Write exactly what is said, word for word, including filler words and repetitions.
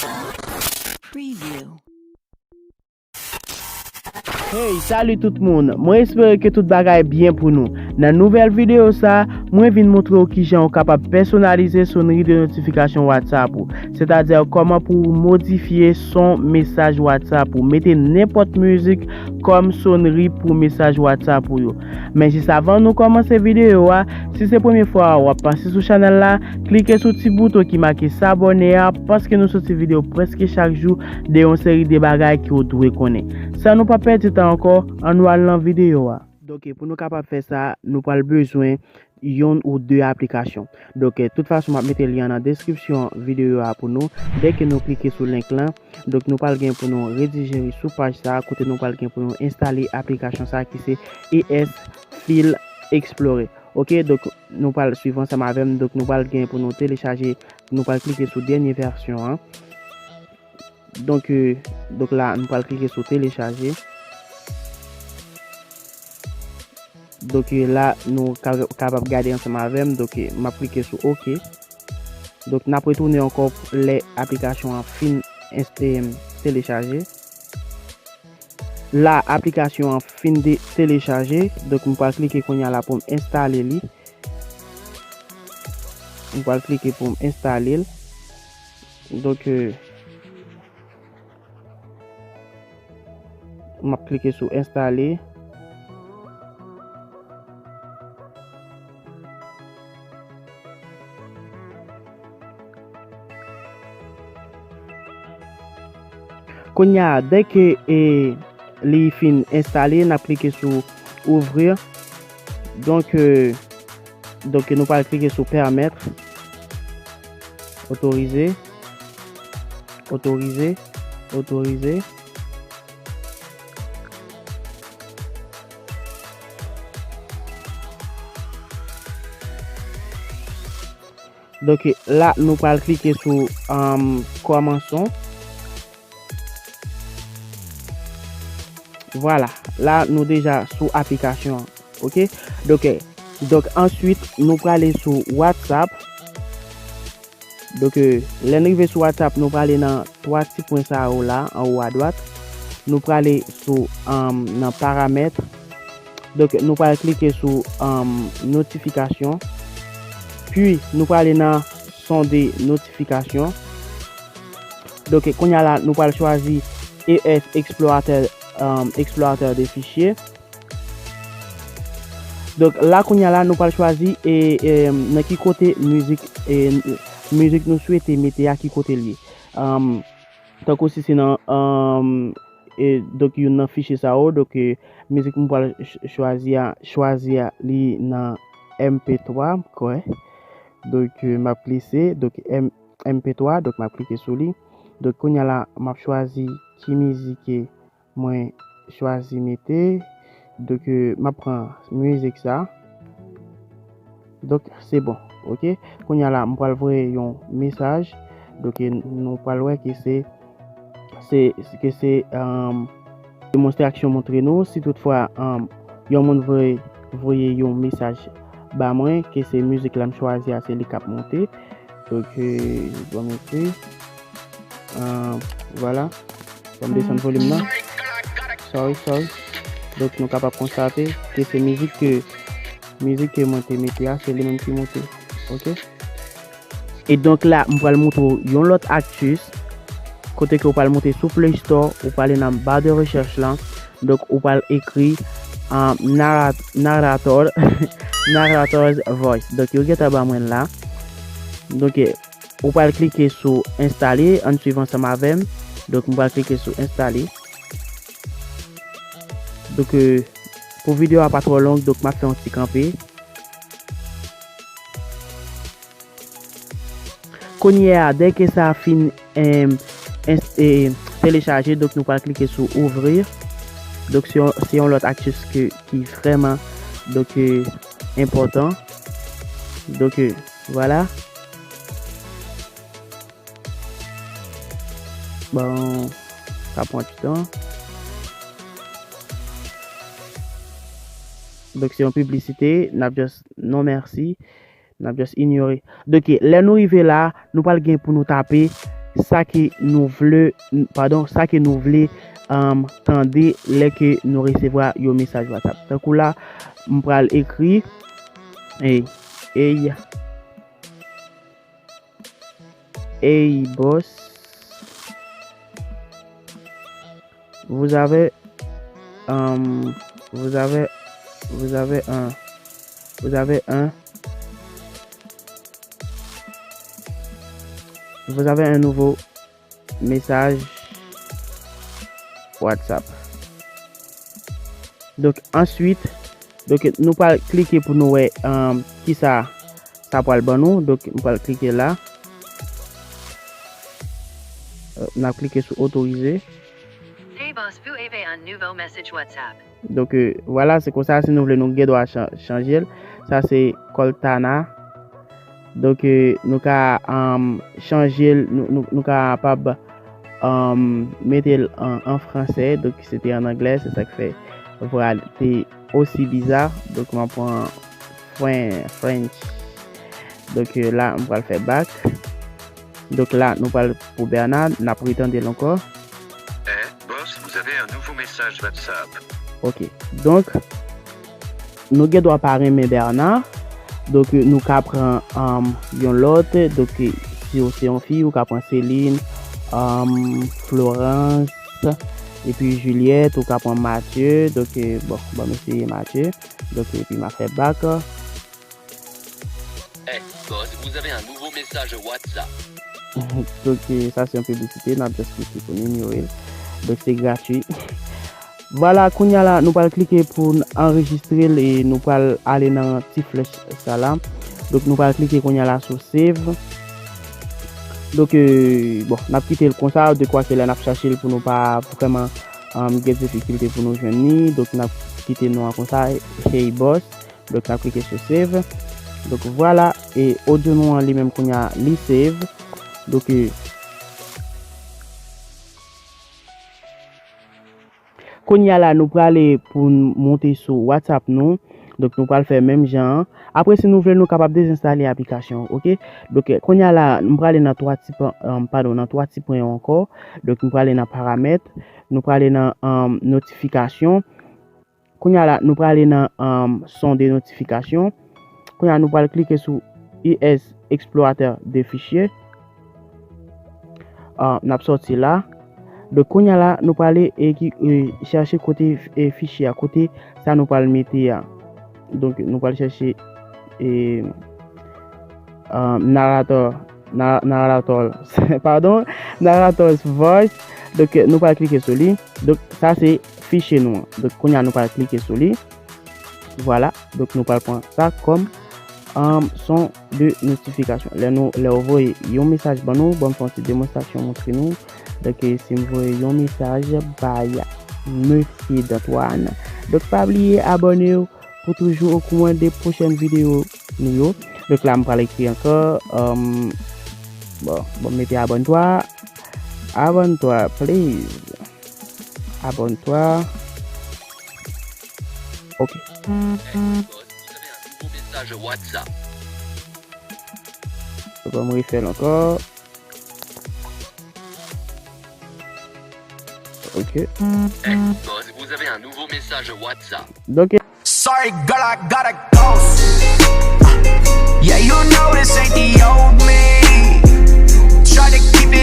Preview. Hey, salut tout moun! Mwen espere ke tout bagay byen pou nou. Nan nouvèl videyo sa, mwen vin montre w kijan ou kapab pèsonalize sonri de notifikasyon WhatsApp ou. Sètadi kòman pou w modifye son mesaj WhatsApp ou. Mete nenpòt mizik kòm sonri pou mesaj WhatsApp ou yo. Men jis avan nou kòmanse videyo a, si se premye fwa w ap pase sou chanèl la, klike sou ti bouton ki make sabòne a, paske nou soti videyo prèske chak jou de yon seri de bagay ke w dwe konnen. San nou pa pèdi tan ankò, ann nou al nan videyo a. Donk, pou nou kapab fè sa, nou pral bezwen youn ou de aplikasyon. Donk, tout fason, m ap mete lyen an nan deskripsyon videyo a pou nou. Dèke nou klike sou link lan, donk, nou pral gen pou nou redije sou paj sa, kote nou pral gen pou nou enstale aplikasyon sa ki se E S File Explorer. Ok, donk, nou pral swiv ansanm avè m. Donk, nou pral gen pou nou telechaje, nou pral klike sou dènye vèsyon an. Donk, euh, donk la, nou pral klike sou telechaje. Donk, euh, la, nou ka-, kapab gade ansanm avè m. Donk, euh, m ap klike sou ok. Donk, n ap retounen ankò lè aplikasyon an fin enst-, em, telechaje. La, aplikasyon an fin de telechaje. Donk, m pral klike kounye a la pou m enstale li. M pral klike pou m enstale l. Donk, euh, m ap klike sou enstale. Kounye a, dèke, e, li fin enstale, n ap klike sou ouvrir. Donk, euh, donk, nou pral klike sou permettre. Otorize. Otorize. Otorize. Donk, la, nou pral klike sou, um, commençons. Vwala, la, nou deja sou aplikasyon an. Ok? Donk, eh, donk, answit, nou prale sou WhatsApp. Donk, eh, lè n rive sou WhatsApp, nou prale nan twa ti pwen sa yo la, anwo adwat. Nou prale sou, um, nan paramèt. Donk, nou pral klike sou, um, notifikasyon. Pi, nou prale nan son de notifikasyon. Donk, kounye a la, nou pral chwazi E S Explorateur, um, Explorateur de Fichiers. Donk, la, kounye a la, nou pral chwazi, e, e, nan ki kote mizik, e, mizik nou swete mete a, ki kote l ye. Um, tankou si se nan, um, e, donk, youn nan fichye sa yo, donk, e, mizik m pral ch-, chwazi a, chwazi a, li nan M P twa, m kwè. Donk, e, m ap glise, donk, M-, M P twa, donk, m ap klike sou li. Donk, kounye a la, m ap chwazi ki mizik e mwen chwazi mete. Donk, e, m ap pran mizik sa. Donk, se bon, ok? Kounye a la, m pral voye yon mesaj. Donk, e, nou pral wè ke se, se, ke se, um, demonstrasyon montre nou. Si toutfwa, um, yon moun voye, voye yon mesaj ba mwen, ke se mizik la m chwazi a, se li k ap monte. Donk, e, bon, mete. Ah, vwala. Fò m desann volim nan. Sorry, sorry. Donk, nou kapab konstate ke se mizik ke, mizik ke mwen te mete a, se li menm ki monte. Ok? E donk la, m pral montre w yon lòt astis. Kote ke w pral monte sou Play Store, ou prale nan ba de rechèch lan. Donk, ou pral ekri, ah, narrat-, narrator, narrator's voice. Donk, yo gentan ban mwen l la. Donk, ou pral klike sou enstale, ann swiv ansanm avè m. Donk, m pral klike sou enstale. Donk, euh, pou videyo a pa twò long, donk, m ap fè yon ti kanpe. Kounye a, dèke sa fin, em, ins-, e, telechaje, donk, nou pral klike sou ouvrir. Donk, se yon, se yon lòt astis ke, ki vrèman, donk, e, enpòtan. Donk, e, vwala. Bon, sa pran ti tan. Donk, se yon piblisite, n ap just non mèsi. N ap just inyore. Donk, lè nou rive la, nou pral gen pou nou tape sa ke nou vle, padon, sa ke nou vle, um, tande lè ke nou resevwa yon mesaj WhatsApp. Tankou la, m pral ekri, hey, hey, hey, boss, vous avez, um, vous avez, vous avez un, vous avez un, vous avez un nouveau mesaj WhatsApp. Donk, answit, donk, nou pral klike pou nou wè, um, kisa sa pral ban nou. Donk, nou pral klike la. Euh, n ap klike sou otorize. Hey boss, vous avez un nouveau message WhatsApp. Donk, euh, vwala, se konsa, si nou vle, nou gen dwa chan-, chanje l. Sa se Cortana. Donk, euh, nou ka, um, chanje l, nou, nou, nou kapab, um, mete l an, an fransè. Donk, se te an anglè, se sa k fè vwa l te osi biza. Donk, m ap pran Fren-, French. Donk, euh, la, m pral fè back. Donk, la, nou pral pou Bernard, n ap retande l ankò. Eh, boss, vous avez un nouveau message WhatsApp. Ok. Donk, nou gen dwa pa renmen Bernard. Donk, nou ka pran, um, yon lòt. Donk, si w se yon fi, ou ka pran Céline, um, Florence, epi Juliette, ou ka pran Mathieu. Donk, bon, ban m eseye Mathieu. Donk, epi m a fè back. Eh, boss, vous avez un nouveau message WhatsApp. Donk, euh, sa se yon piblisite, n ap just klike pou l inyore l. Donk, se gratui. Vwala, kounye a la, nou pral klike pou n anrejistre l e nou pral ale nan ti flèch sa la. Donk, nou pral klike kounye a la sou save. Donk, euh, bon, n ap kite l konsa, dekwa ke lè n ap chache l pou nou pa vrèman, um, gen difikilte pou nou jwenn li. Donk, n ap kite non an konsa, Hey Boss. Donk, n ap klike sou save. Donk, vwala, e audio nou an li menm kounye a, li save. Donk, e, kounye a la, nou prale pou n monte sou WhatsApp nou. Donk, nou pral fè menm jan an. Apre, si nou vle, nou kapab dezenstale aplikasyon, ok? Donk, e, kounye a la, m prale nan twa ti pwen, um, padon, nan twa ti pwen yo ankò. Donk, nou prale nan paramèt, nou prale nan, um, notifikasyon. Kounye a la, nou prale nan, um, son de notifikasyon. Kounye a, nou pral klike sou U S Explorateur de fichier. Ah, n ap sòti la. Donk, kounye a la, nou prale e ki, e, chèche kote, e, fichye a, kote sa nou pral mete a. Donk, nou pral chèche, e, ah, narrator, na-, narrator, padon, narrator's voice. Donk, nou pral klike sou li. Donk, sa se fichye nou an. Donk, kounye a nou pral klike sou li. Vwala. Donk, nou pral pran sa kòm, um, son de notifikasyon. Lè nou, lè w voye yon mesaj ban nou, ban m fè yon ti demonstrasyon montre nou. Donk, si m voye yon mesaj bay Mesye Dantwan. Donk, pa bliye abòne w pou toujou okouran de pwochèn videyo nou yo. Donk, la, m pral ekri ankò, um, bon, bon, m mete abòne twa. Abòne twa, please. Abòne twa. Ok. Hey, boss, vous avez un nouveau message WhatsApp. Bon, m refè l ankò. Ok. Hey, boss, vous avez un nouveau message WhatsApp. Donk, sorry, girl, I gotta go. Yeah, you know this ain't the old me. Try to keep it